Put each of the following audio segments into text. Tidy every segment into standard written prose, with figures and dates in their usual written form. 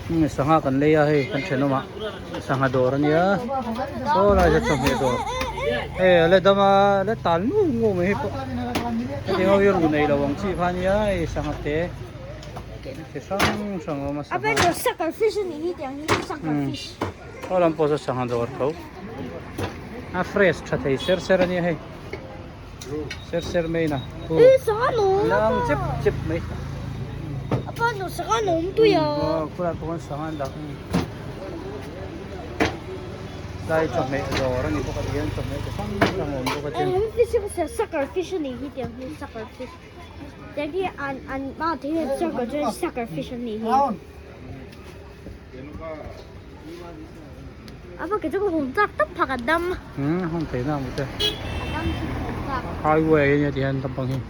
Sangha kan lei a hei kan thenawmah sangha dawr a nia saw lai saw chawhmeh dawr hei a la dam a la tal ngu ngu mai hei pawh hetiang ho hi ruh nei lo ang chi kha a nia hei sangha te chi hrang hrang a awm a sangha saw lam pawh saw sangha dawr tho a fresh tha thei ser ser a nia hei. Ser ser mai na. Lang chep chep mai. Apa no sanga nom tu ya. Khulai pawh khan sanga an dah a ni. Tlai chawhmeh dawr a ni bawk a ti hian chawhmeh chi hrang hrang a awm bawk a tin. Fish hi sucker fish a ni hi tiang hi sucker fish. Tiang hi an an a te hian sucker chuan sucker fish a ni hi. Apa ke chu ka hum chak tawp phak a dam. Umm hum thei na ang te. A dam chu ka hum chak. Highway a nia ti hian lampang hi.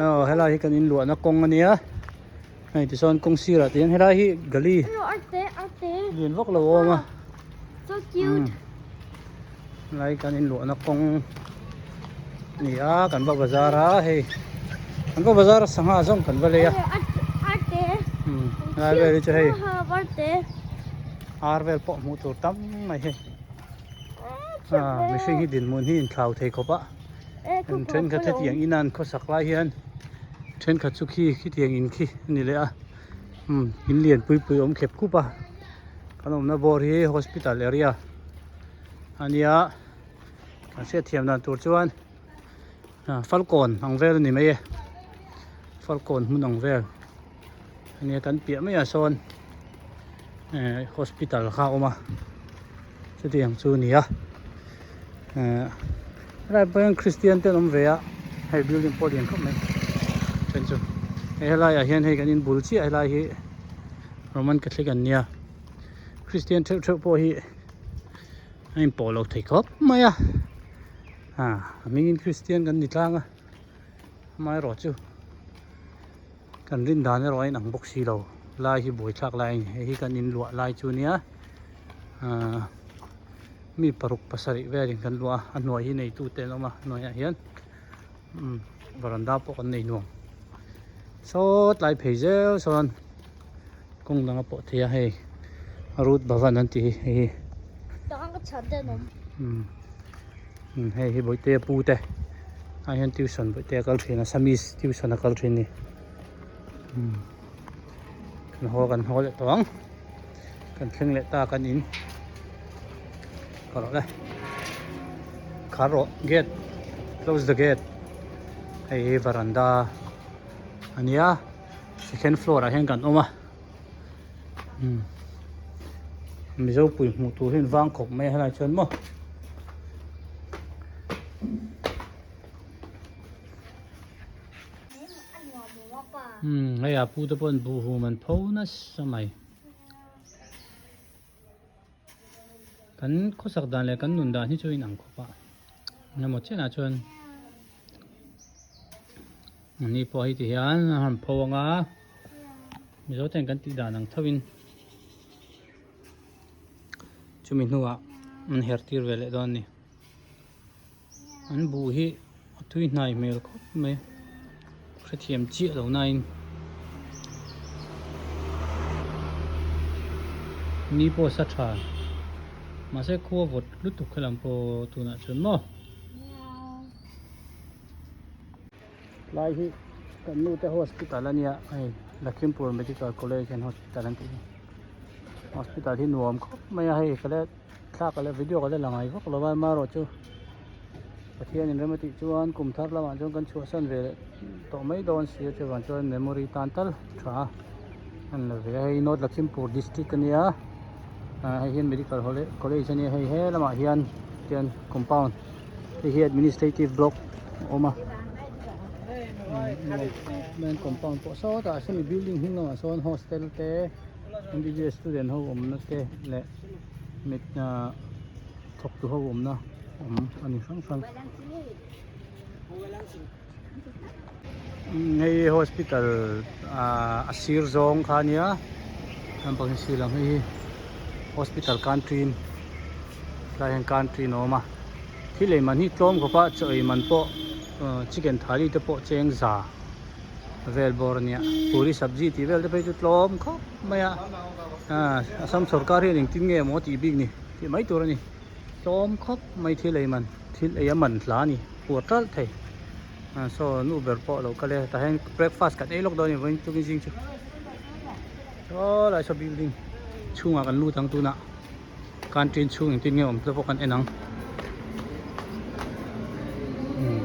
Aw helai hi kan inluahna kawng a nia. Hei tichuan kawng sirah te hian helai hi gali lian vak lo a awm a helai kan inluahna kawng a ni a kan va bazar a hei kan va bazar a sangha zawng kan va lei a helai vel hi chu hei ar vel pawh hmuh tur tam mai hei mihring hi dinhmun hi inthlau thei khawp a. Thenkhat hetiang ina an khawsak lai hian thenkhat chu khi khitiang in khi a ni leh a umm in lian pui pui awm khep khup a kan awmna bawr hi hospital area a nia kan hriat thiam dan tur chuan ah falkawn ang vel a ni mai e falkawn hmun ang vel a nia kan piah maiah sawn eh hospital kha a awm a. Chutiang chu a ni a ehh helai pawh hian Christian te an awm ve a hei building pawh a lian khawp mai then chu hei helaiah hian hei kan in bul chiah helai hi Roman Catholic an nia Christian theuh theuh pawh hi a inpawh lo thei khawp mai a ah a hmingin Christian kan ni tlang a amaherawh chu. Kan rin dan erawh a inang bawk si lo lai hi buaithlak lai a ni hei hi kan in luah lai chu nia ahh mi paruk pasarih velin kan luah a a hnuai hi neitu te an awm a hnuaiah hian umm varanda pawh kan nei nuam saw tlai phei zel sawn kawng dang a pawh thei a hei root bhavan an tih hi hei hi umm. Hei hi bawihtea pu te ah hian tuition bawihtea kal thin a samis tuition a kal thin a ni kan haw kan haw leh tawh ang kan thleng leh ta kan in ka rawh le khar rawh gate close the gate hei hi varanda a nia second floor ah hian kan awm a. Mizo pui hmuh tur hian vang khawp mai a helai chuan maw. Umm hei a pu te pawh an buh hum an pho nasa mai. Kan khawsak dan leh kan nun dan hi chu a inang khawp a engemaw chenah chuan. Ani pawh hei ti hian a han pho ang a Mizo ten kan tih dan ang tho in chumi hnuah an her tir ve leh dawn a ni an buh hi a tui hnai hmel khawp mai hrethiam chiah lo na in ni pawh sa tha mahse khua vawt lutuk helam pawh tunah chuan maw. Tlai hi kan nu te hospital a nia hei Lakhimpur Medical College and Hospital an tih hi hospital hi nuam khawp mai a hei ka la thlak ka la video ka la la ngai vak lo a amaherawhchu Pathian in rem a tih chuan kum thar lamah chuan kan chhuahsan ve leh tawh mai dawn si a chuvang chuan memory tan tal tha a ni lo ve a hei North Lakhimpur District a nia ah hei hian Medical College a nia hei he lamah hian tian compound. Hei hi administrative block a awm a main compound pawh sawtah sawmi building hnung lamah sawn hostel te M_B_B_S student ho awmna te leh mit ahh thawk tu ho awmna awm a ni hrang hrang hei hospital ahh a sir zawng kha a nia lampang hi sir lam hei hi. Hospital canteen tlai hian canteen a awm a thil ei man hi tlawm khawp a chaw ei man pawh chicken thali te pawh cheng za vel bawr a nia puri sabji tih vel te phei chu tlawm khawp mai a ah Assam sawrkar hian engtin nge maw tih bik ni tih mai tur a ni tlawm khawp mai thil ei man thil ei a man hla a ni puar talh thei ah saw nu ber pawh a lo kal e tah hian breakfast kan ei lawk dawn a ni vawiin tukin zing chu. Saw lai saw building chhungah kan lut ang tunah canteen chhung engtin nge awm te pawh kan en ang umm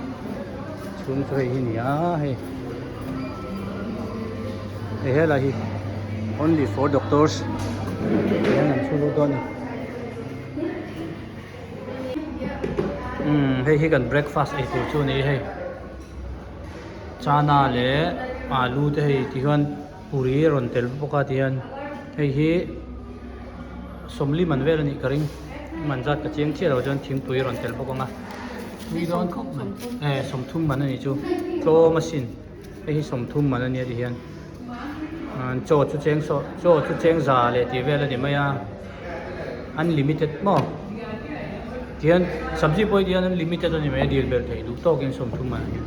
chhung chu hei hi a ni a hei hei helai hi only for doctors tihian an chhu lut dawn a ni umm hei hi kan breakfast ei tur chu a ni hei chana leh alu te hei tihian. Puri a rawn tel bawk a tihian hei hi sawmli man vel a nih ka ring man zat ka chiang chiah lo chuan thingpui a rawn tel bawk ang a tui dawn khawp mai eh sawmthum man a nih chu tlawm asin hei hi sawmthum man a nia tihian chaw chu cheng saw chaw chu cheng za leh tih vel a ni mai a unlimited maw tihian sabji pawh hi tihian unlimited a ni mai a dil belh theih duh tawkin sawmthum man a ni.